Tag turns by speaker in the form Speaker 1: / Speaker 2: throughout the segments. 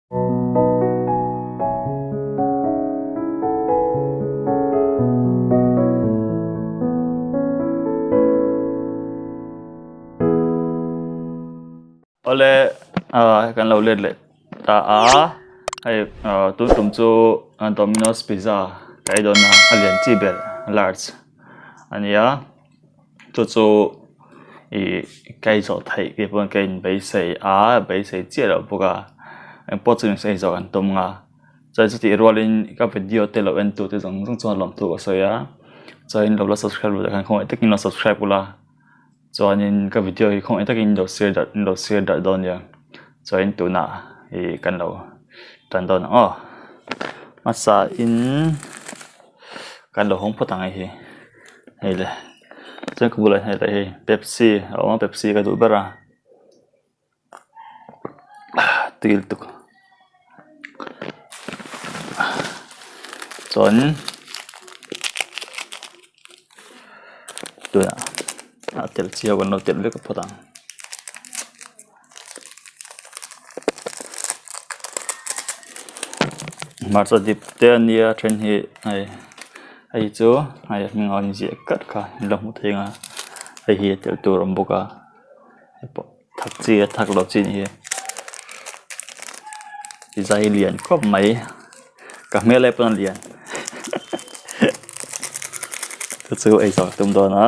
Speaker 1: Awle kan lo let leh ta a hei tun tum chu Domino's pizza ka ei dawn a a lian chi ber large a nia chu chu ih ka ei zawh theih tih pawh ka inbeisei a beisei chiah loh bawk a engpawh chu ei zawh kan tum ang a chuan chutih rualin ka video te lo en tute zawng zawng chuan lawmthu ka sawi a chuan lo la subscribe loh khan khawngaih takin lo subscribe ula. Chuanin ka video hi khawngaih takin lo share darh lo share darh dawn nia chuanin tunah ih kan lo tan dawn ang aw hmasa in kan lo hawng phawt ang hei hi hei le chuan ka bulah hian hei pepsi a awm a pepsi ka duh ber a tui lutuk chuan tunah a tel chi ho kan lo telh vek phawt ang. Hmarcha dip te a nia then hi hei hei chu hei a hming a inziah kar kha in lo hmuh theih ang a hei hi a telh tur a awm bawk a hei pawh. Thak chi a thak loh chi anih hi pizza hi lian khawp mai ka hmel ai pawn a lian chu chu ei zawh a tum dawn a.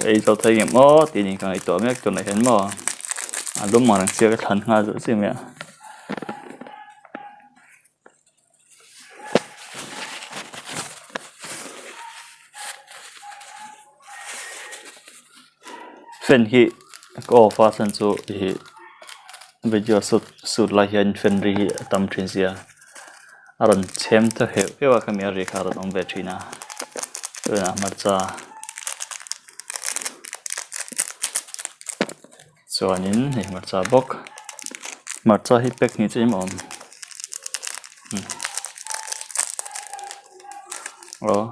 Speaker 1: Ka ei zawh thei ngem aw tih ni ka ngaihtuah mek tunah hian maw a lum ang reng sia ka thlan nghal zawh chiah mai a. Fan hi ka off a chhan chu ih video shoot shoot lai hian fan ri hi a tam thin sia a rawn chhem ta heuh heuh a khami a ri kha a rawn awm ve thin a tunah hmarcha chuanin hei hmarcha bawk hmarcha hi pack hnih chiah in a awm aw.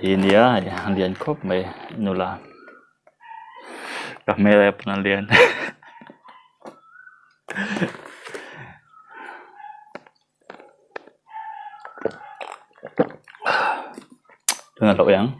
Speaker 1: Hi nia hei a lian khawp mai nula ka hmel ai pawn a lian. Tunah loh ang.